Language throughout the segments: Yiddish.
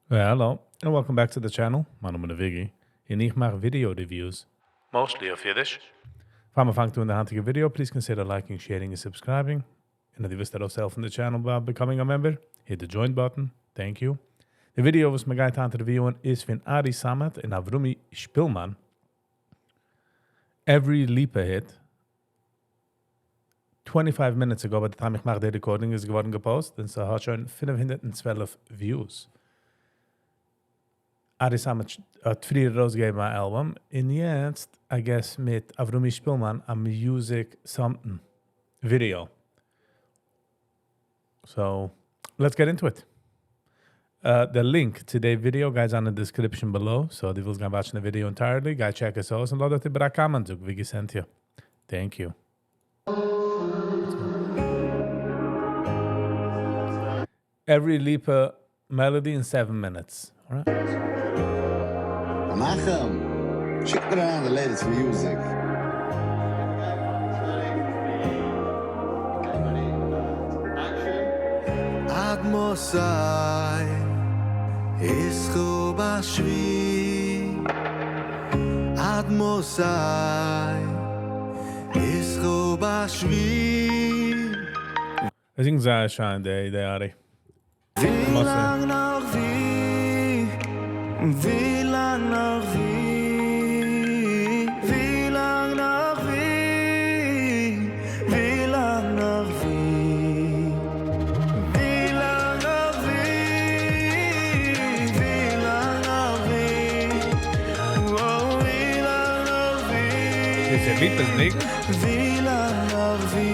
Hello, and welcome back to the channel. מיין נאמען איז Viggy, און איך מאך video reviews. Mostly אויף אידיש. פאר מיר פאנגט אן די היינטיגע video, please consider liking, sharing און subscribing. און אז דו ווילסט ארויסהעלפן די channel by becoming a member, hit the join button. Thank you. די ווידעא וואס מען גייט היינט review ען איז פון ארי סאמעט און אברומי שפילמאן. Every Lipa Hit. Twenty five minutes ago by the time איך מאך די recording איז געווארן גע post און ס'האט שוין 512 views. ארי סאמעט האט פריער ארויסגעגעבן א album און יעצט I guess מיט אברומי שפילמאן א music something video. So let's get into it. די link צו די ווידעא גייט זיין אין description below, so די ווילסט גיין watch ן די video entirely, גיי check עס אויס און לאז דארט איבער א comment, זאג ווי געסענט איר. Thank you. Every Lipa melody in seven minutes. Alright. מנחם, שיק מיר אריין די latest music. עד מתי ישחו בשבי עד מתי ישחו בשבי. ער זינגט זייער שיין די ארי. ווי לאנג נאך ווי, ווי לאנג נאך ווי, ווי לאנג נאך ווי, ווי לאנג נאך ווי, ווי לאנג נאך ווי, ווי לאנג נאך ווי, ווי לאנג נאך ווי, איז ער ליפא'ס ניגון? ווי לאנג נאך ווי.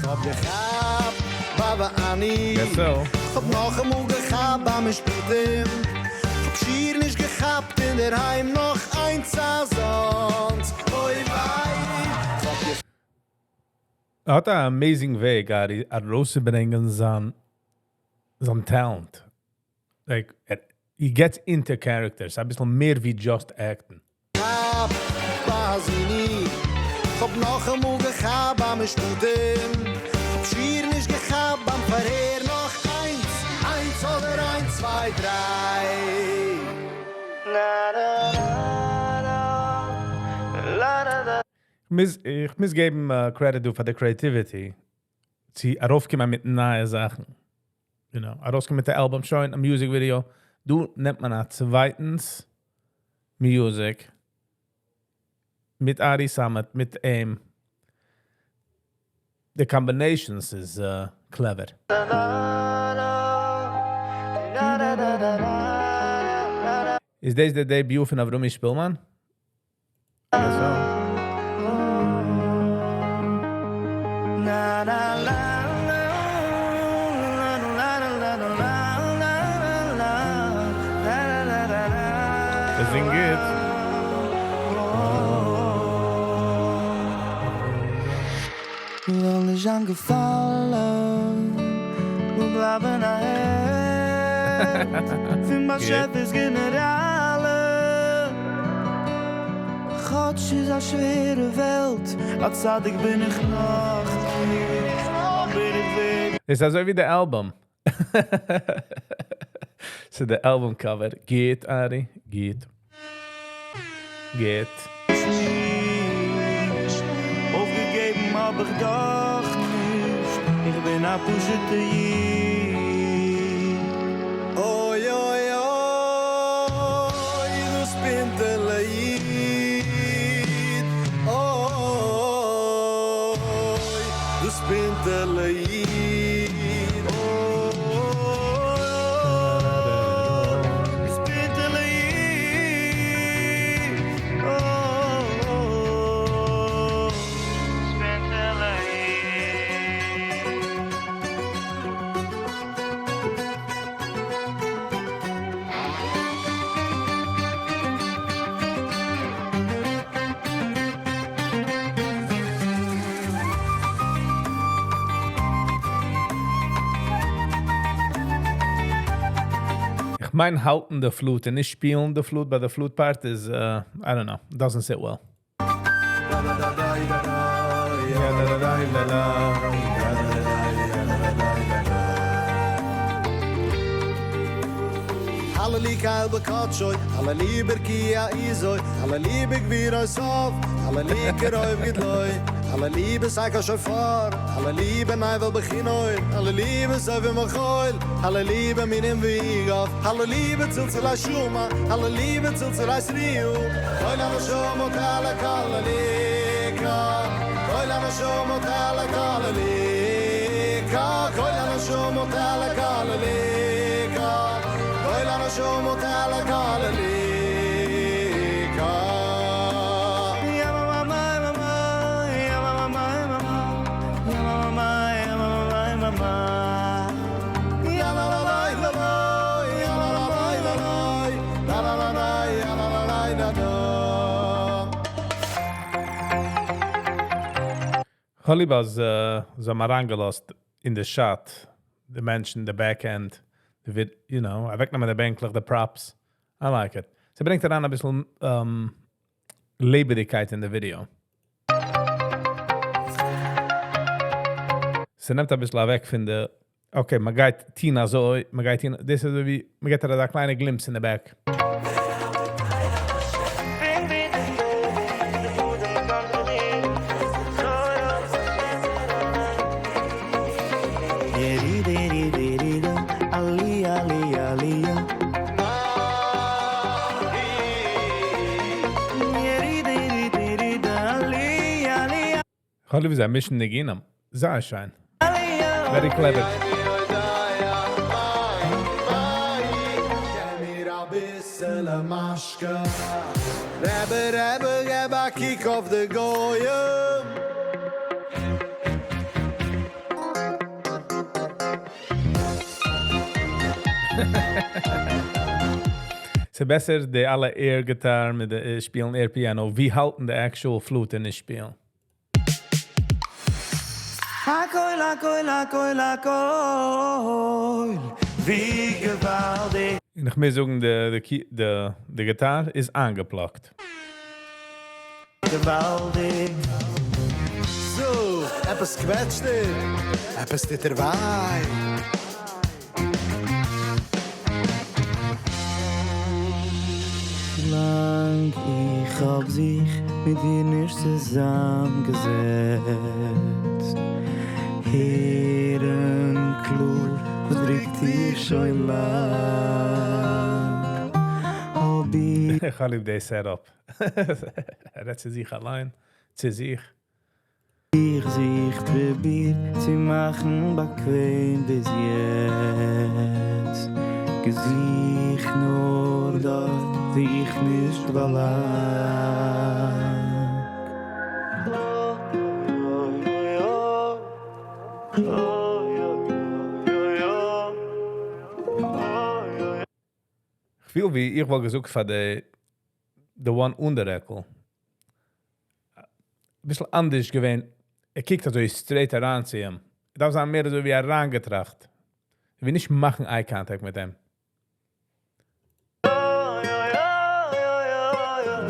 כ'האב געכאפט באבע אני. Guess so. כ'האב נאכאמאל געכאפט ביי משפטים. כ'האב שיער נישט געכאפט אינדערהיים נאך איינס אזאנס. אוי וויי. כ'האב געכאפט. ער האט א amazing וועג ארי ארויסצוברענגען זיין זיין talent. Like ער he gets into character, ס'איז אביסל מער ווי just act ן. כאפ באזיני, כ'האב נאכאמאל געכאפט ביי משפטים, כ'האב שיער נישט געכאפט ביים פארהער, נאך איינס, איינס אדער איינס צוויי דריי. כ'מוז איך מוז געבן credit דא פאר די creativity צו ארויפקומען מיט נייע זאכן. You know, ארויסקומען מיט א album שוין, א music video. דא נעמט מען א צווייטנס music מיט ארי סאמעט מיט אים. די combinations איז clever. איז דאס די debut פון אברומי שפילמאן? ער זינגט גוט. וועל נישט זיין געפאלן, נאר בלייבן א העלד פון באשעפער'ס גענעראלן. כאטש ס'איז א שווערע וועלט, א צדיק בין איך נאך נישט, אבער איך ווער. איז אזוי ווי די album. ס'איז די album cover. גוט ארי, גוט. גוט. נישט אויפגעגעבן האב איך דאך נישט, איך בין א פשוט'ע איד. אוי אוי אוי דאס פינטעלע איד, אוי דאס פינטעלע איד, אוי דאס פינטעלע איד, אוי דאס פינטעלע איד. איך מיין האלטן די flute און נישט שפילן די flute ביי די flute part איז I don't know, doesn't sit well. הללי קל בקדשו, הללי ברקיע עזו, הללי בגבורותיו, הללי כרוב גדלו, הללי בתקע שופר, הללי בנבל בכינור, הללי בתוף ומחול, הללי במינים ויגף, הללי בצלצלי שומע, הללי בצלצלי תרועה, כל הנשמות הלליקה, כל הנשמות הלליקה, כל הנשמות הלליקה, כל הנשמות הלליקה. יא מאמא מאמא יא מאמא מאמא יא מאמא יא מאמא מאמא יא la la la la la יא la la la la la la la la יא la la la la la. כ'האב ליב אז זיי האבן אריינגעלאזט אין די shot, די מענטשן, the back end, די vid, אוועקנעמען די בענקלעך, the props. I like it. ס'ברענגט אריין א ביסל לעבעדיגקייט אין די video. ס'נעמט א ביסל אוועק פון די, okay, מ'גייט טון אזוי, מ'גייט טון, דאס איז ווי, מ'געט דא א קליינע glimpse in the back. Ali, ali, ali, Ali, ali, כ'האב ליב ווי זיי מישן ניגונים. זייער שיין. Very clever. געב מיר א ביסל משקה. רבי, רבי, געב א קוק אויף די גויים. ס'איז בעסער די אלע air guitar מיט די שפילן air piano, ווי האלטן די actual flute און נישט שפילן. הכל, הכל, הכל, הכל, ווי געוואלדיג. און איך מוז זאגן, די guitar איז אנגעפלאגט. געוואלדיג. So, עפעס קוועטשט דיר, עפעס טוט דיר וויי. לאנג איך האב זיך מיט דיר נישט צוזאמגעזעצט. הערן קלאר, וואס דריקט דיר שוין לאנג. האב איך איך האב ליב די setup. ער רעדט צו זיך אליין, צו זיך. איך זיך פרובירט צו מאכן באקוועם ביז יעצט. געזוכט נאר דארט, וואו איך נישט באלאנג. Oh, oh, oh, oh, oh, איך פיל ווי איך וואלט געזאגט פאר די the one אן די רעקל. א ביסל אנדערש געווען. ער קוקט אזוי straight אריין צו אים. דארף זיין מער אזוי ווי אריינגעטראכט. ווי נישט מאכן eye contact מיט אים.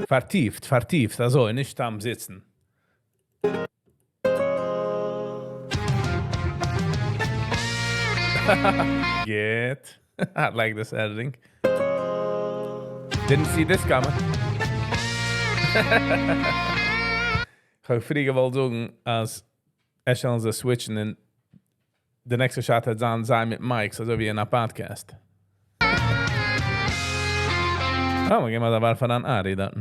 פארטיפט, פארטיפט, אזוי, נישט סתם זיצן. Get. I like this editing. Didn't see this coming. איך האב פריער געוואלט זאגן, אז עס זאלן זיי switchen אין די נעקסטע shot וועט זיין זיי מיט mics, אזוי ווי אין א podcast. Oh, מיר גייען מאל דא ווארפן אן Ari דארט.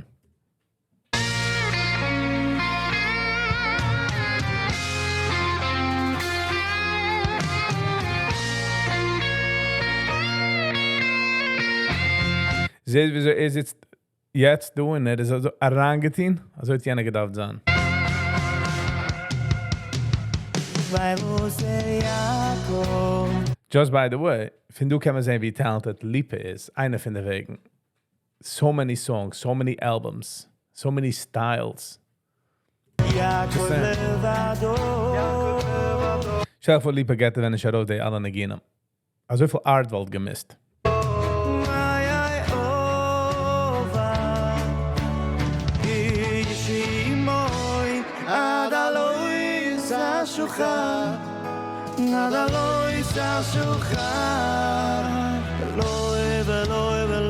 זעט וויאזוי ער זיצט יעצט דא און ער איז אזוי אריינגעטון, אזוי האט יענער געדארפט זיין. ווייל וואס ער יעקב. Just by the way, פון דא קען מען זען, ווי talented Lipa איז, איינער פון די וועגן. So many songs, so many albums, so many styles. יעקב לבדו. שטעל פאר Lipa געט ווען נישט ארויס די אלע ניגונים. אזוי פיל art וואלט געמיסט. איי איי אובה. איש עמוי עד הלא השוכר. עד הלא השוכר. אלוהי ואלוהי.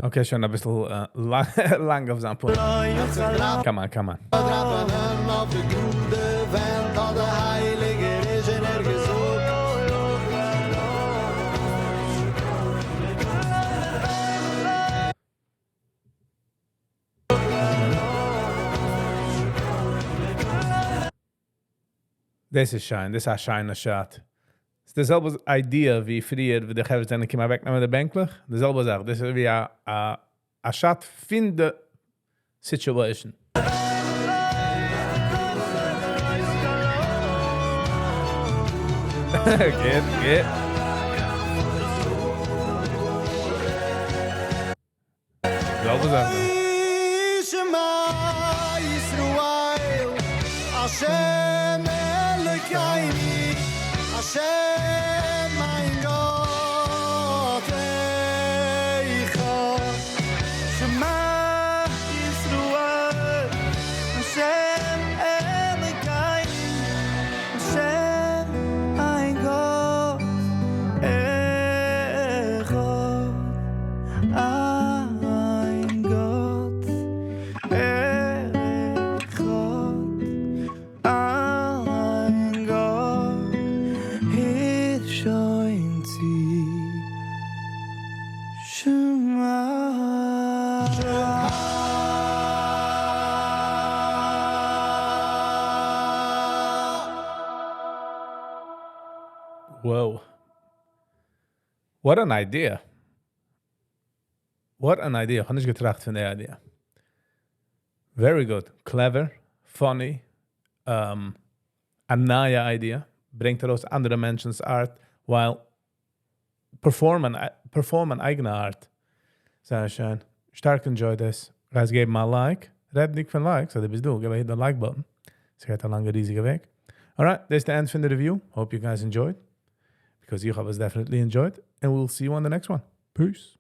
Okay, שוין א ביסל לאנג אויף זיין point. Come on, come on. דראפענען אויף די גראדע ווענט האט דער הייליגער ריזשינער געזאגט. דאס איז שיין, דאס איז א שיינע shot. ס'איז די זעלבע idea ווי פריער, ווי די חברה זענען געקומען אוועקנעמען די בענקלעך. די זעלבע זאך, דאס איז ווי א shot פון די situation. גוט, גוט. זעלבע זאך דא. שמע ישראל השם אלוקינו השם איין גאט אחד. שמע ישראל השם אלוקינו השם איין גאט אחד. איין גאט אחד. איין גאט הער שוין צו. שמע. Whoa. What an idea. What an idea. איך האב נישט געטראכט פון די idea. Very good. Clever, funny, א נייע idea. ברענגט ארויס אנדערע מענטשנ'ס art while perform אייגענע art. זייער שיין. שטארק enjoy this. Guys, געב א like. רעדנדיג פון likes, אז דו ביסט דא, געב א hit the like button. עס גייט א לאנגע ריזיגע וועג. Alright, that's the end פון the review. Hope you guys enjoyed. Because איך האב עס definitely enjoyed. And we'll see you on the next one. Peace.